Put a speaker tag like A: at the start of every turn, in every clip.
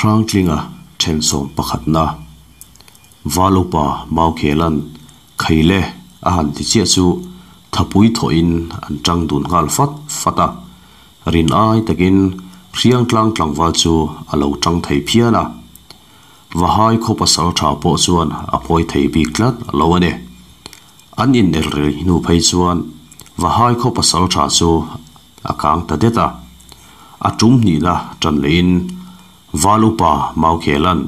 A: Hrangtlinga thensawm pakhatna Val upa Maukhelan Khaile a han ti chiah chu thapui thawhin an tang dun nghal fat fat a. Rin ai takin Hriangtlang tlangval chu a lo tang thei phian a. Vahai khaw pasal tha pawh chuan a phawi thei bik tlat lo a ni. An inel rei hnu phei chuan Vahai khaw pasal tha chu a kang ta det a. A tum hnihna tan lehin Val upa Maukhelan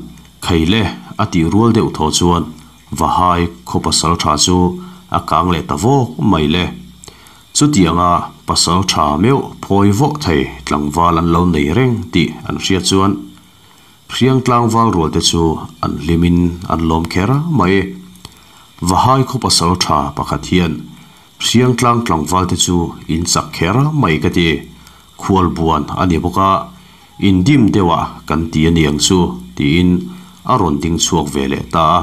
A: Khaile a tih rual deuh thaw chuan Vahai khaw pasal tha chu a kang leh ta vawk mai le. Chutianga pasal tha meuh phawi vawh thei tlangval an lo nei reng tih an hriat chuan Hriang tlangval rual te chu an hlimin an lawm kher mai. Vahai khaw pasal tha pakhat hian Hriang tlang tlangval te chu in chak kher mai ka ti. Khual buan a ni bawk a, in dim deuh ah kan ti a niang chu tiin a rawn ding chhuak ve leh ta a.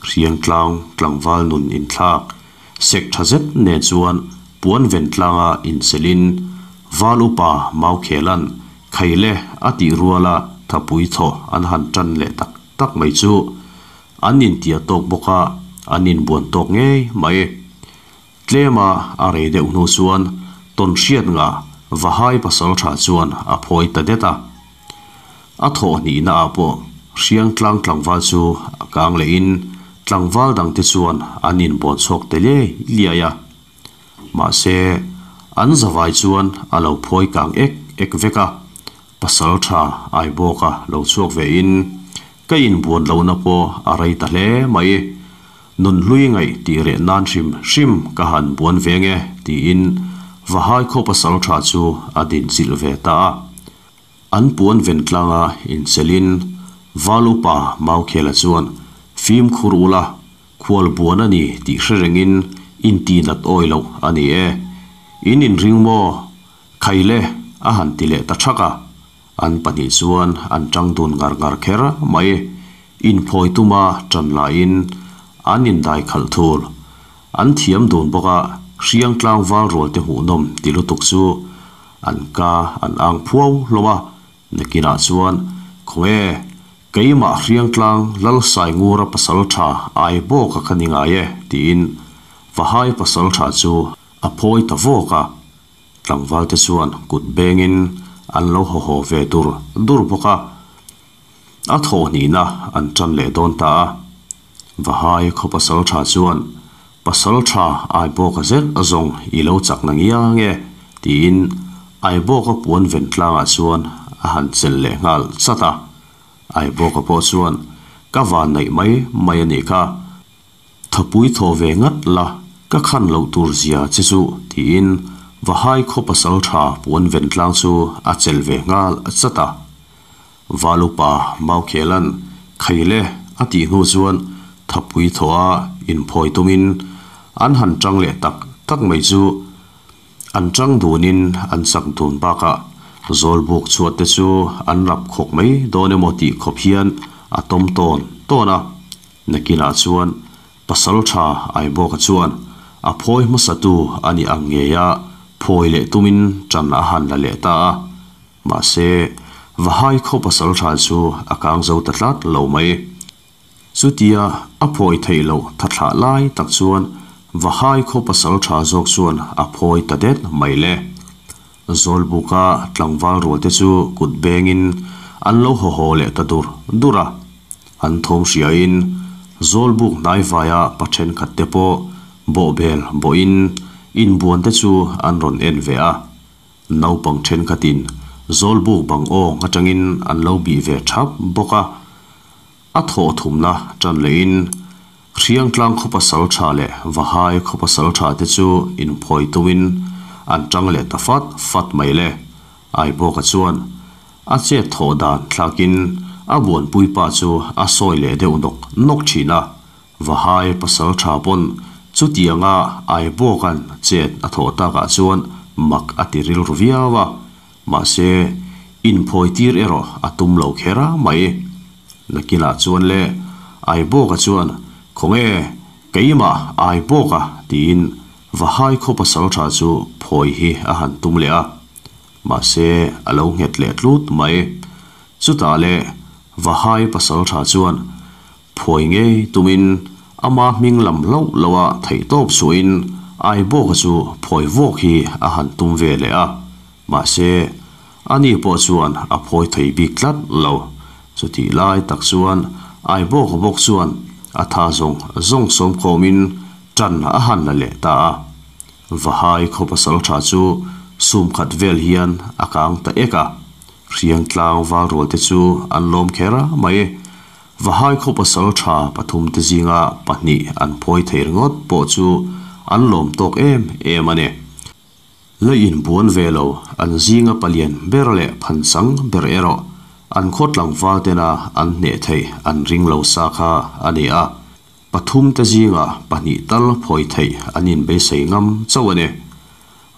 A: Hriang tlang tlangval nun inthlak sek tha zet nen chuan puan ven tlanga inselin Val upa Maukhelan Khaile a tih ruala thapui thaw an han tan leh tak tak mai chu an intia tawk bawk a, an inbuan tawk ngei mai. Tlema a rei deuh hnu chuan tawnhriat ngah Vahai pasaltha chuan a phawi ta det a. A thawh hnihna ah pawh Hriangtlang tlangval chu a kang lehin tlangval dangte chuan an inbuan chhawk ta liai liai a. Mahse, an zavai chuan a lo phawi kang ek ek vek a, pasal tha Aibawka lo chhuak ve in ka inbuan lohna pawh a rei ta hle mai. Nunhlui ngaih tih reh nan hrim hrim ka han buan ve nge tiin Vahai khaw pasal tha chu a dinchilh ve ta a. An puan ven tlanga inchelin Val upa Maukhela chuan fimkhur ula Khual buan a ni tih hre rengin intihnat awi loh a ni e. In inring maw? Khaile a han ti leh ta thak a. An pahnih chuan an tang dun ngar ngar kher mai. Inphawi tuma tan laiin an indai khalh thul. An thiam dun bawk a, hriang tlangval rual te hmuhnawm ti lutuk chu an ka an ang phuau hlawm a. Nakinah chuan, Khawnge, keimah Hriangtlang Lalsaingura pasaltha ai bawk a ka ni ngai e, tiin Vahai pasaltha chu a phawi ta vawk a. Tlangvalte chuan kut bengin an lo haw haw ve dur dur bawk a. A thawhhnihna an tan leh dawn ta a. Vahai khaw pasaltha chuan, Pasaltha Aibawka zet zawng i lo chak na ngiang e, tiin Aibawka puan ven tlangah chuan a han chelh leh nghal chat a. Aibawka pawh chuan, Ka van neih mai mai a nih kha. Thapui thaw ve ngat la, ka khan loh tur zia che chu, tiin Vahai khaw pasaltha puan ven tlang chu a chelh ve nghal chat a. Val upa Maukhelan Khaile a tih hnu chuan thapui thaw a inphawi tumin an han tang leh tak tak mai chu an tang dunin an chak dun bakah Zawlbuk chhuat te chu an rap khawk mai dawn emaw tih khawp hian a tawm tawn tawn a. Nakinah chuan Pasaltha Aibawka chuan a phawi hmasatu a nih ang ngei a phawi leh tumin tan a han la leh ta a. Mahse, Vahai khaw pasaltha chu a kang zo ta tlat lo mai. Chutia a phawi theih loh thathlah lai tak chuan Vahai khaw pasaltha zawk chuan a phawi ta det mai le. Zawlbuka tlangval rualte chu kut bengin an lo haw haw leh ta dur dur a. An thawm hriain Zawlbuk hnaivaia pa thenkhat te pawh bawhbel bawhin inbuan te chu an rawn en ve a. Naupang thenkhatin Zawlbuk bang awng atangin an lo bih ve thap bawk a. A thawh thumna tan lehin Hriangtlang khaw pasal tha leh Vahai khaw pasal tha te chu inphawi tumin an tang leh ta fat fat mai le. Aibawka chuan a chet thawh dan thlakin a buanpuipa chu a sawi leh deuh nawk nawk thin a. Vahai pasal tha pawn chutianga Aibawka'n chet a thawh takah chuan mak a ti rilru viau a, mahse inphawi tir erawh a tum lo kher a mai. Nakinah chuan le Aibawka chuan, Khawnge, keimah Aibawka tiin Vahai khaw pasal tha chu phawi hi a han tum leh a, mahse a lo nghet leh tlut mai. Chutah le. Vahai pasalṭha chuan phawi ngei tumin ama hming lam hlauh loha theihtawp chhuahin Aibawka chu phawi vawk hi a han tum ve leh a, mahse, ani pawh chuan a phawi thei bik tlat lo. Chutih lai tak chuan Aibawka bawk chuan a tha zawng zawng sawm khawmin ṭan a han la leh ta a. Vahai khaw pasalṭha chu sum khat vel hian a kang ta ek a, Hriangtlang valrual te chu an lawm kher mai. Vahai khaw pasalṭha pathumte zinga pahnih an phawi thei ringawt pawh chu an lawm tawk em em a ni. La inbuan ve lo, an zinga palian ber leh phanchang ber erawh an khaw tlangval tena an hneh theih an ring lo sa kha a ni a. Pathumte zinga pahnih tal phawi theih an inbeisei ngam chauh a ni.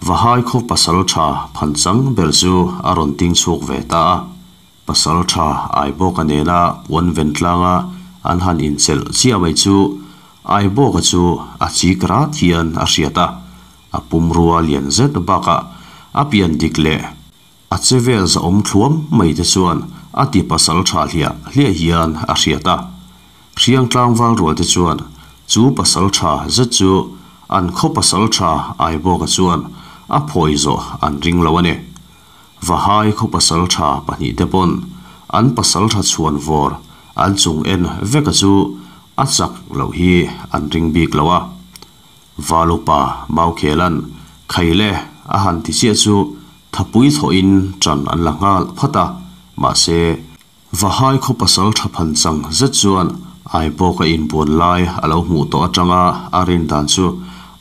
A: Vahai khaw pasalṭha phanchang ber chu a rawn ting chhuak ve ta a. Pasalṭha Aibawka nena puan ven tlanga an han inchelh chiah mai chu Aibawka chu a chik rat hian a hriat a, a pumrua lian zet bakah a pian dik leh a che vel zahawm thluam mai te chuan a ti pasalṭha hliah hliah hian a hriat a. Hriangtlang valrual te chuan chu pasalṭha zet chu an khaw pasalṭha Aibawka chuan a phawi zawh an ring lo a ni. Vahai khaw pasalṭha pahnihte pawn an pasalṭha chhuan vawr an chung en veka chu a chak loh hi an ring bik lo a. Valupa Maukhelan Khaile a han ti chiah chu thapui thawhin ṭan an la nghal phat a, mahse, Vahai khaw pasalṭha phanchang zet chuan Aibawka inbuan lai a lo hmuh tawh aṭanga a rin dan chu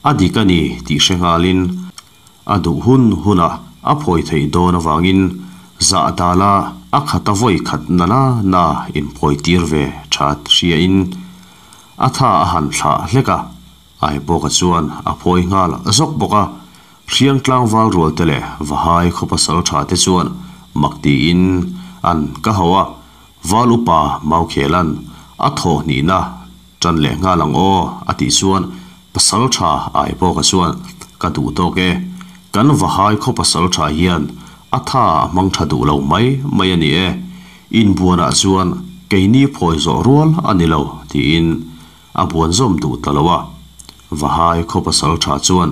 A: a dik a ni tih hre nghalin A duh hun hunah a phawi theih dawn avangin zah dala a khata vawi khat na na na inphawi tir ve that hriain a tha a han thlah hlek a, Aibawka chuan a phawi nghal zawk bawk a, Hriang tlangval rual te leh Vahai khaw pasal tha te chuan mak tiin an ka hauh a, Val upa Maukhelan a thawh hnihna Ṭan leh nghal ang aw, a tih chuan pasal ṭha Aibawka chuan ka duh tawk e, kan Vahai khaw pasal ṭha hian a tha a hmang ṭha duh lo mai mai a ni e, inbuanah chuan keini phawi zawh rual a ni lo, tiin a buan zawm duh ta lo a. Vahai khaw pasal ṭha chuan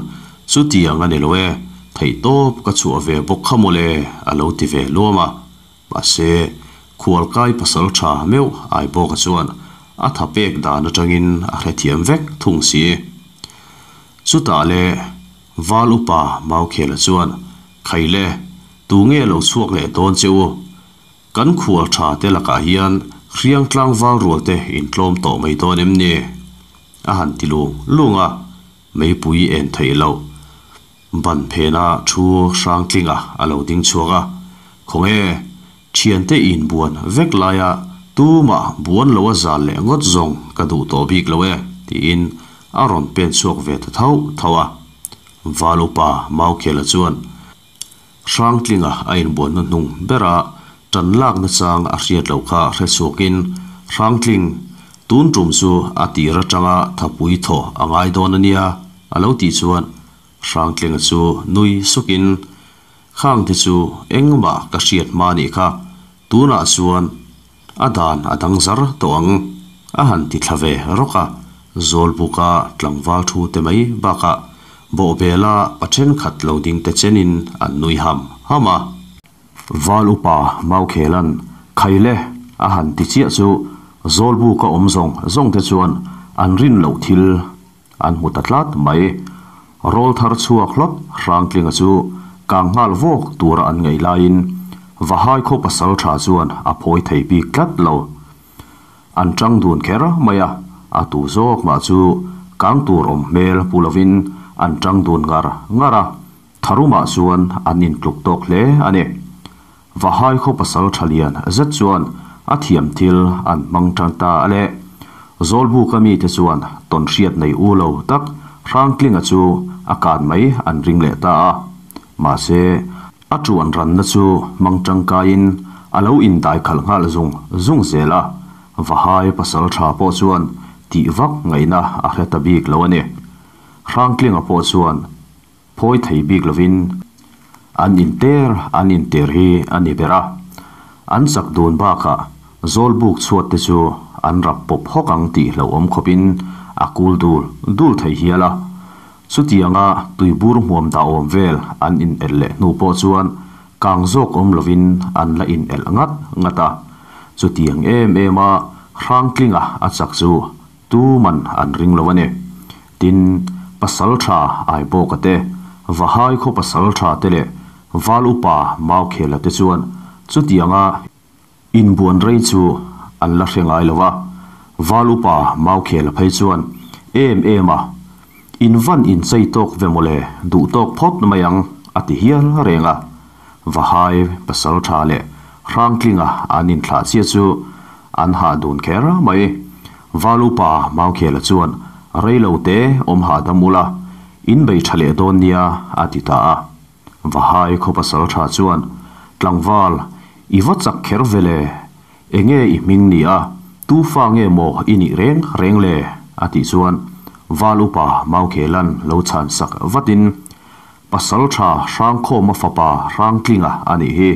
A: chutiang a ni lo e, theihtawp ka chhuah ve bawk kha mawle, a lo ti ve luam a. Mahse, khualkai pasal tha meuh Aibawka chuan a tha pek dan atangin a hrethiam vek thung si. Chutah le Val upa Maukhela chuan, Khaile, tu nge lo chhuak leh dawn che u? Kan khual tha te lakah hian hriang tlangval rual te intlawm tawh mai dawn em ni? A han ti lung lung a, meipui en theih loh. Ban phena thu Hrangtlinga a lo ding chhuak a, Khawnge, thiante inbuan vek laia tumah buan lo a zal leh ngawt zawng ka duh tawh bik lo e, tiin a rawn pen chhuak ve ta thauh thauh a. Val upa Maukhela chuan Hrangtlinga a inbuanna hnung bera tan lak nachang a hriat loh kha hre chhuakin Hrangtling, tun tum chu a tir atanga thapui thaw a ngai dawn a nia, a lo tih chuan Hrangtlinga chu nui sukin, Khangte chu engmah ka hriat hma nih kha, tunah chuan a dan a dang zar tawh ang, a han ti thla ve rawk a, Zawlbuka tlangval thu te mai bakah bawhbela pa thenkhat lo ding te chenin an nui ham ham a. Val upa Maukhelan, Khaile! a han ti chiah chu Zawlbuka awm zawng zawng te chuan an rin loh thil An hmu ta tlat mai. Rawl thar chhuak hlawt Hrangtlinga chu kang nghal vawk tura an ngaih laiin Vahai khaw pasal tha chuan a phawi thei bik tlat lo. An tang dun kher mai a, a tu zawk mah chu kang tur awm hmel pu lovin an tang dun ngar ngar a, tharumah chuan an intluk tawk hle a ni. Vahai khaw pasal tha lian zet chuan a thiam thil an hmang tan ta a le. Zawlbuka mite chuan tawnhriat nei u lo tak Hrangtlinga chu a kan mai an ring leh ta a. Mahse, a tuan ranna chu hmang tangkaiin a lo indai khalh nghal zung zung zel a. Vahai pasal tha pawh chuan tih vak ngaihna a hre ta bik lo a ni. Hrangtlinga pawh chuan Phawi thei bik lovin an inter an inter hi a ni ber a, an chak dun bakah Zawlbuk chhuat te chu an rap pawp hawk ang tih hlauhawm khawpin a kul dul dul thei hial a. Chutianga tuibur hmuam dah awm vel an in elh leh hnu pawh chuan kang zawk awm lovin an la in elh ngat ngat a. Chutiang em em a Hrangtlinga a chak chu tuman an ring lo a ni. Tin, Pasaltha Aibawka te, Vahai khaw Pasaltha te leh Val Upa Maukhela te chuan chutianga Inbuan rei chu an la hre ngai lo a, Val Upa Maukhela phei chuan, Em em a, in van inchei tawk ve mawle, duh tawk phawt mai ang, a ti hial reng a. Vahai Pasaltha leh Hrangtlinga an inthlah chiah chu an hah dun kher mai. Val Upa Maukhela chuan, Rei lo te awm hahdam ula, in bei tha leh dawn nia, a ti ta a. Vahai khaw pasaltha chuan, Tlangval, i va chak kher ve le, enge i hming ni a, tu fa nge maw i nih reng reng le? a tih chuan Val upa Maukhelan lo chhan sak vatin, Pasaltha Hrangkhawma fapa Hrangtlinga a nih hi,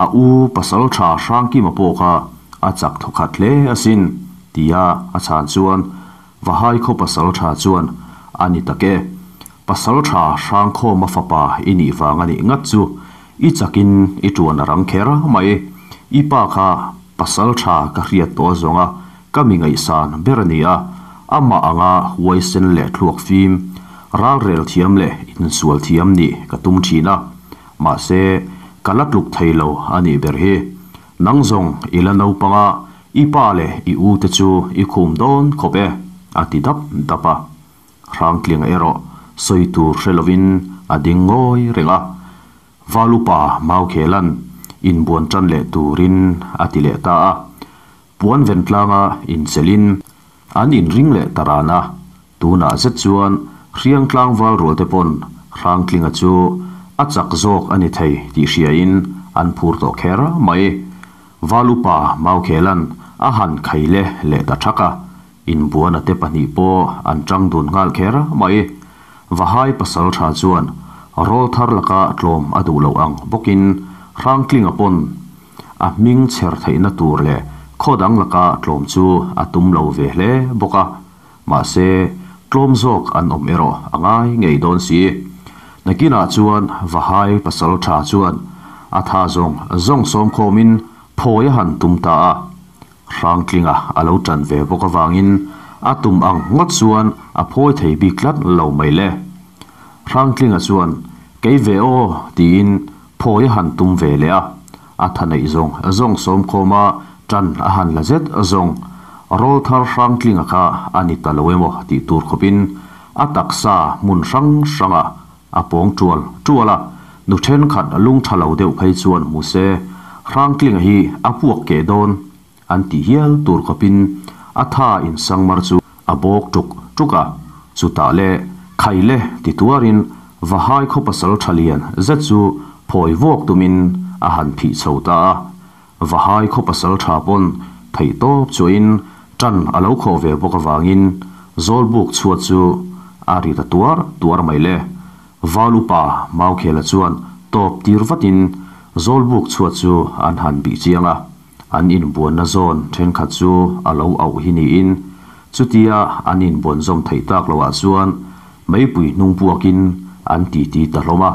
A: a u Pasaltha Hrangkima pawh kha a chak thawkhat hle asin, tia a chhan chuan Vahai khaw pasaltha chuan, A ni tak e. Pasaltha Hrangkhawma fapa i nih vang a nih ngat chu i chakin i tuan a rang kher mai. I pa kha pasaltha ka hriat tawh zawnga ka mi ngaihsan ber a ni a, amah anga huaisen leh thluak fim, ralrel thiam leh insual thiam nih ka tum thin a, mahse ka la tluk thei lo a nih ber hi. Nang zawng i la naupang a, i pa leh i u te chu i khum dawn khawp e, a ti dap dap a. Hrangtlinga erawh sawi tur hre lovin a ding ngawi reng a. Valupa Maukhelan inbuan tan leh turin a ti leh ta a. Puan ven tlanga inchelhin an inring leh ta ran a. Tunah zet chuan hriang tlangval rual te pawn Hrangtlinga chu a chak zawk a ni thei tih hriain an phur tawh kher mai. Valupa Maukhelan a han khai leh leh ta thak a. Inbuana te pahnih pawh an tang dun nghal kher mai. Vahai pasaltha chuan rawlthar laka tlawm a duh loh ang bawkin Hrangtlinga pawn a hming chher theihna tur leh khaw dang laka tlawm chu a tum lo ve hle bawk a. Mahse, tlawm zawk an awm erawh a ngai ngei dawn si. Nakinah chuan Vahai pasaltha chuan a tha zawng zawng sawmkhawmin phawi a han tum ta a. Hrangtlinga a lo ṭan ve bawk avangin a tum ang ngawt chuan a phawi thei bik tlat lo mai le. Hrangtlinga chuan, Kei ve aw, tiin phawi a han tum ve leh a. A tha neih zawng zawng sawmkhawma ṭan a han la zet zawng. Rawlthar Hrangtlinga kha a ni ta lo emaw tih tur khawpin a taksa hmun hrang hrangah A pawng tual tual a, nu thenkhat lung tha lo deuh phei chuan hmu se, Hrangtlinga hi a puak keh dawn an tih hial tur khawpin a tha insangmar chu a bawk tuk tuk a, chutah le khai le ti tuarin Vahai khaw pasal tha lian zet chu phawi vawk tumin a han phih chho ta a. Vahai khaw pasal tha pawn theih tawp chuahin tan a lo khawh ve bawk avangin Zawlbuk chhuat chu a ri ta tuar tuar mai le. Val upa Maukhela chuan tawp tir vatin Zawlbuk chhuat chu an han bih chiang a, an inbuanna zawn thenkhat chu a lo auh hi niin chutia an inbuan zawm theih tak loah chuan meipui hnung puakin an titi ta hlawm a.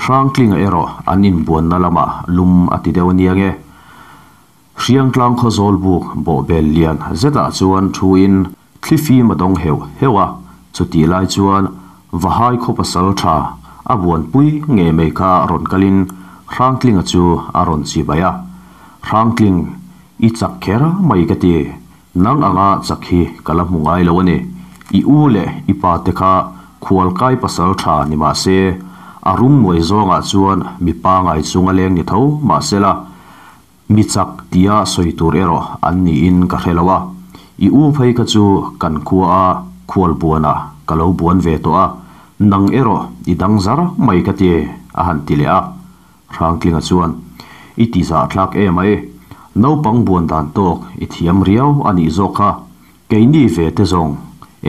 A: Hrangtlinga erawh an inbuanna lamah lum a ti deuh ania nge. Hriangtlang khaw zawlbuk bawhbel lian zetah chuan thuin thli fim a dawng heuh heuh a, chutih lai chuan Vahai khaw pasal tha a buanpui ngei mai kha rawn kalin Hrangtlinga chu a rawn chibai a. Hrangtling, i chak kher mai ka ti. Nang anga chak hi ka la hmu ngai lo a ni. I u leh i pa te kha khualkai pasal tha ni mah se, a rum nuai zawngah chuan mi pangai chunga leng ni tho mah se la, mi chak tia sawi tur erawh an niin ka hre lo a. I u phei kha chu kan khua a khual buanah ka lo buan ve tawh a, nang erawh i dang zar mai ka ti, a han ti leh a. Hrangtlinga chuan, I ti zahthlak em a e, naupang buan dan tawk i thiam riau a nih zawk kha, keini ve te zawng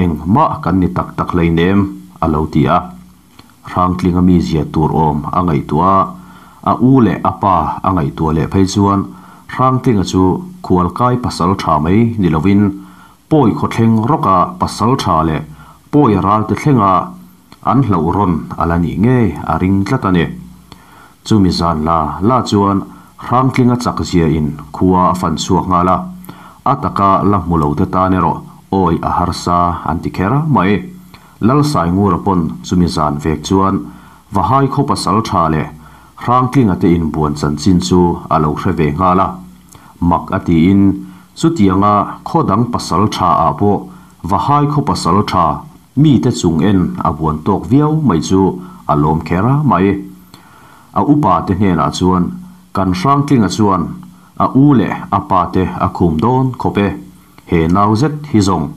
A: engmah kan ni tak tak hleinem, a lo ti a. Hrangtlinga mizia tur awm a ngaihtuah a, a u leh a pa a ngaihtuah leh phei chuan Hrangtlinga chu khualkai pasalṭha mai ni lovin Pawi khawthleng rawka pasalṭha leh pawi ralte thlenga an hlauh rawn a la nih ngei a ring tlat a ni. Chumi zan la la chuan Hrangtlinga chak zia in khua a fan chhuak nghal a, a taka la hmu lo te tan erawh awi a harsa an ti kher mai. Lalsaingura pawn chumi zan vek chuan Vahai khaw pasalṭha leh Hrangtlinga te inbuan chanchin chu a lo hre ve nghal a. Mak a tiin chutianga khaw dang pasalṭha ah pawh Vahai khaw pasalṭha mite chung en a buan tawk viau mai chu a lawm kher mai. A upa te hnenah chuan kan Hrangtlinga chuan a u leh a pa te a khum dawn khawp e, he nau zet hi zawng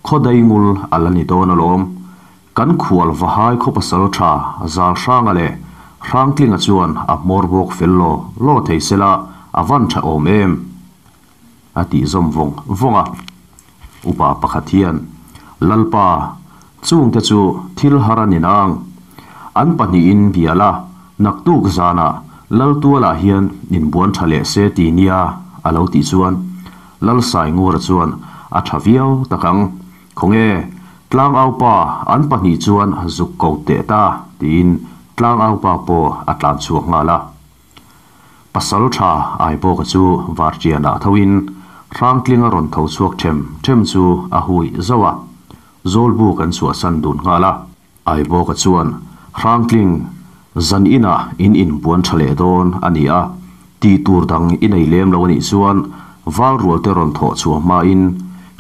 A: khaw daingul a la ni dawn alawm. Kan khual Vahai khaw pasalṭha Zalhranga leh Hrangtlinga chuan a hmawr bawk fel law law thei sela a van ṭha awm em? A tih zawm vawng vawng a. Upa pakhat hian, Lalpa, chungte chu thil har a ni nang. An pahnihin bia la, naktuk zanah Laltualah hian inbuan ṭha leh se ti nia, a lo tih chuan Lalsaingura chuan a ṭha viau tak ang. Khawnge, Tlangaupa an pahnih chuan zuk ko teh ta, tiin Tlangaupa pawh a tlan chhuak nghal a. Pasal tha Aibawka chu Vartianah thoin Hrangtlinga rawn tho chhuak them them chu a hui zauh a, Zawlbuk an chhuahsan dun nghal a. Aibawka chuan, Hrangtling, zan inah in inbuan tha leh dawn a ni a, tih tur dang i nei lem lo a nih chuan Valrualte rawn thawh chhuah hmain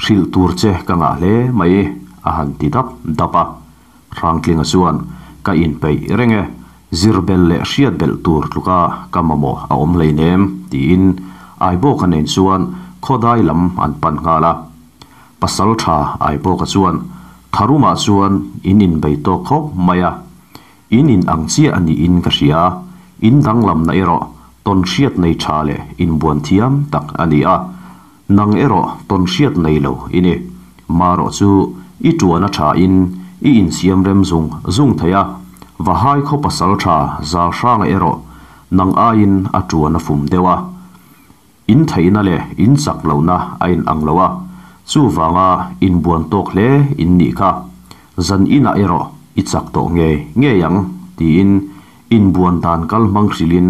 A: hrilh tur che ka ngah hle mai, a han ti dap dap a. Hrangtlinga chuan, Ka inpeih reng e, zir belh leh hriat belh tur tluka ka mamawh a awm hleinem, tiin Aibawka nen chuan khawdai lam an pan nghal a. Pasalṭha Aibawka chuan, Tharumah chuan in inbei tawk khawp mai a, in in ang chiah a niin ka hria, in danglamna erawh tawn hriat nei ṭha leh inbuan thiam tak a ni a, Nang erawh tawn hriat nei lo i ni. Marawh chu i tuan a tha in i insiam rem zung zung thei a, Vahai khaw pasal tha zal hranga erawh nang aiin a tuan a fum deuh a. In theihna leh in chak lohna a in ang lo a, chuvanga inbuan tawk hle in nih kha. Zan inah erawh i chak tawh ngei ngei ang tiin inbuan dan kal hmang hrilhin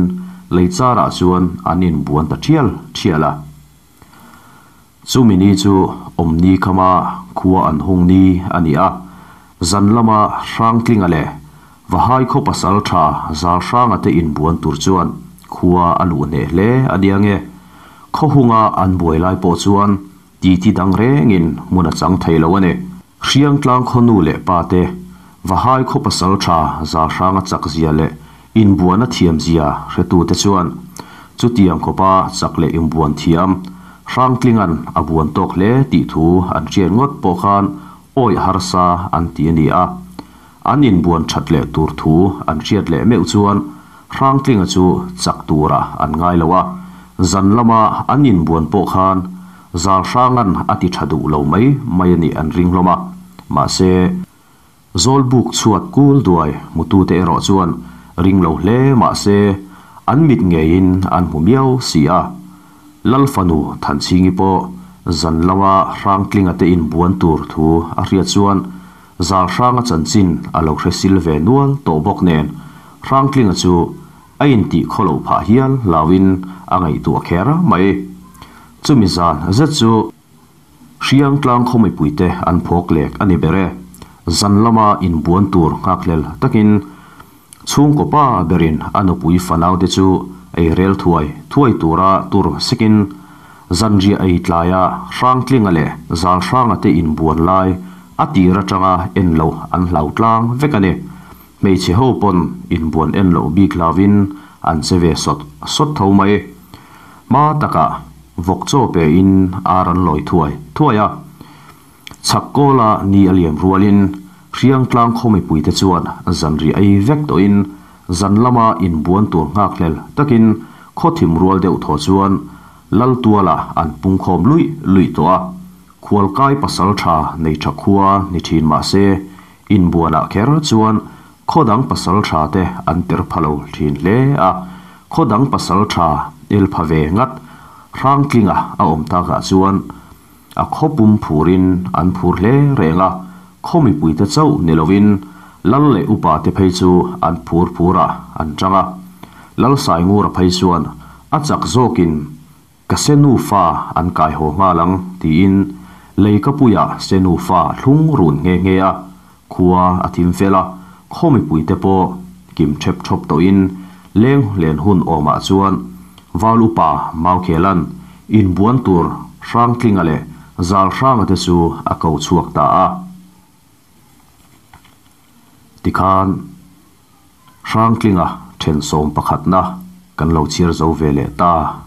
A: lei charah chuan an inbuan ta thial thial a. Chumi ni chu awmni khama khua an hung ni a ni a, zan lama Hrangtlinga leh Vahai khaw pasal tha Zalhranga te inbuan tur chuan khua a luh hneh hle a nia nge. Khaw hunga an buai lai pawh chuan titi dang rengin hmun a chang thei lo a ni. Hriangtlang khaw nu leh pa te, Vahai khaw pasal tha Zalhranga chak zia leh Inbuan a thiam zia hretute chuan chutiang khawpa chak leh inbuan thiam Hrangtlinga'n a buan tawk hle tih thu an hriat ngawt pawh khan awih harsa an ti a ni a. An inbuan that leh tur thu an hriat leh meuh chuan Hrangtlinga chu chak turah an ngai lo a, zan lama an inbuan pawh khan Zalhranga'n a ti tha duh lo mai mai a nih an ring hlawm a. Mahse. Zawlbuk chhuat kul duai hmutute erawh chuan ring lo hle mah se an mit ngeiin an hmu miau si a. Lal fanu Thanchhingi pawh zan lama Hrangtlinga te inbuan tur thu a hriat chuan Zalhranga chanchin a lo hre sil ve nual tawh bawk nen Hrangtlinga chu a intih khawloh phah hial hlauin a ngaihtuah kher mai. Chumi zan zet chu. Hriangtlang khaw mipuite an phawk lek a ni ber e. Zan lama inbuan tur nghakhlel takin chhungkaw pa berin a nupui fanaute chu ei rel thuai thuai tura tur sekin zanriah ei tlaia Hrangtlinga leh Zalhranga te inbuan lai a tir atanga en loh an hlau tlang vek a ni. Hmeichhe ho pawn inbuan en loh bik hlauvin an che ve sawt sawt tho mai. Hma takah vawk chaw pe in ar an lawi thuai thuai a. Chhak kawla ni a liam rualin Hriangtlang khaw mipuite chuan zanriah ei vek tawhin zan lama inbuan tur nghakhlel takin khaw thim rual deuh thaw chuan Laltuala an pungkhawm luih luih tawh a. Khualkai pasal tha nei tha khua ni thin mah se inbuanah kher chuan khaw dang pasal tha te an ter pha lo thin hle a, khaw dang pasal tha el pha ve ngat. Hrangtlinga a awm takah chuan a khaw pum phurin an phur hle reng a, khaw mipuite chauh ni lovin lal leh upa te phei chu an phur phurah an tang a. Lal Saingura phei chuan a chak zawkin Ka se nufa an kai haw nghal ang tiin leikapuiah se nufa a thlung run nghe nghe a, khua a thim fel a, khaw mipuite pawh kim thep thawp tawhin leng len hun awmah chuan Val upa Maukhelan inbuan tur Hrangtlinga leh Zalhranga te chu a ko chhuak ta a. Tikhan Hrangtlinga then sawm pakhatna kan lo chhiar zo ve leh ta.